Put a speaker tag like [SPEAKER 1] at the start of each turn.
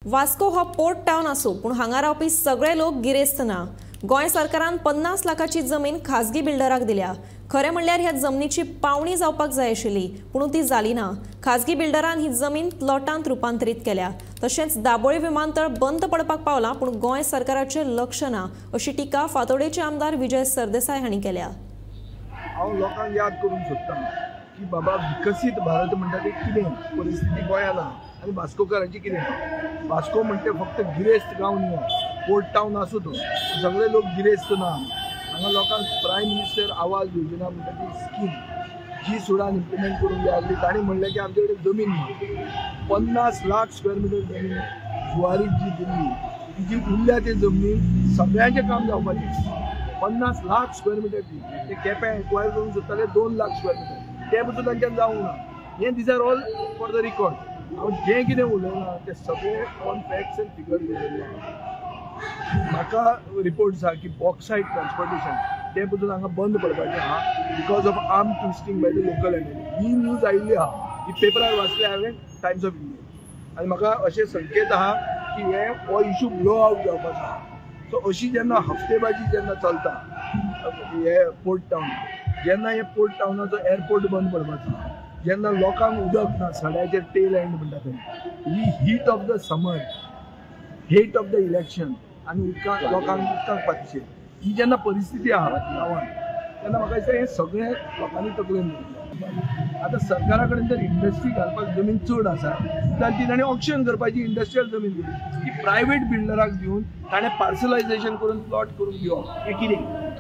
[SPEAKER 1] वास्को हो port town आसूं पूण हांगा रावपी सगळे लोक गिरेस्त ना। गोंय सरकारान 50 लाखाची जमीन खाजगी बिल्डराक दिल्या। खरें म्हणल्यार ह्या जमनीची पावणी जावपाक जाय आशिल्ली पूण ती जाली ना। खाजगी बिल्डरान ही जमीन प्लॉटांत रुपांतरीत केल्या। तशेंच दाबोळी विमानतळ बंद पडपाक पावला पूण गोंय सरकाराचें लक्ष ना अशी टिका फातोडेचे आमदार विजय सरदेसाय हांणी केल्या।
[SPEAKER 2] हांव लोकांक याद करूंक सोदता की बाबा विकसीत भारत म्हणटा ते कितें परिस्थिती गोंयांत आहा आनी वास्कोकारांची कितें। वास्को म्हणटे फक्त गिरेस्त गांव न्हय, पोर्ट टावन आसूं तो, सगळे लोक गिरेस्त ना। हांगा लोकांक प्रायम मिनिस्टर आवास योजना म्हणटा ती स्कीम जी सुडान इम्प्लिमेंट करूंक जाय आसली, तांणी म्हणलें की आमचे कडेन जमीन ना। 50 लाख स्क्वेअर मिटर जमीन जुवारीक जी दिल्ली ती जी उरल्या ते जमनीन सगळ्यांचें काम जावपाचें। 50 लाख स्क्वेअर मिटर ती ते केपें एक्वायर करूंक सोदताले 2 लाख स्क्वेअर मिटर, ते पसून तांच्यान जावंक ना। हें these are all for the record. हांव जें कितें उलयलां तें सगळें ऑन फॅक्ट्स एंड फिगर उलयलां। म्हाका रिपोर्ट्स आहा की बॉक्सायट ट्रान्सपोर्टेशन तें पसून हांगा बंद पडपाचें आहा because of arm twisting by the local MLA. He news आयिल्ली आहा, ही पेपरार वाचले हांवें टायम्स ऑफ इंडिया, आनी म्हाका अशें संकेत आहा की हे हो इशू ब्लो आवट जावपाचो आहा। सो अशी जेन्ना हफ्तेबाजी जेन्ना चलता हे पोर्ट टावन, जेन्ना हे पोर्ट टावनाचो एअरपोर्ट बंद पडपाचो, जेन्ना लोकांक उदक ना, सड्याचेर टेल एंड म्हणटा तें, ही heat of the summer, heat of the election आनी उदकाक लोकांक उदकाक पातशें, ही जेन्ना परिस्थिती आहा गांवांत तेन्ना म्हाका दिसता हें सगळें लोकांनी तकलेन दवरलें। आतां सरकारा कडेन जर इंडस्ट्री घालपाक जमीन चड आसा जाल्यार ती ताणें ऑक्शन करपाची इंडस्ट्रियल जमीन दिली, ती प्रायवेट बिल्डराक दिवन ताणें पार्सलायजेशन करून प्लॉट करून दिवप हें कितें?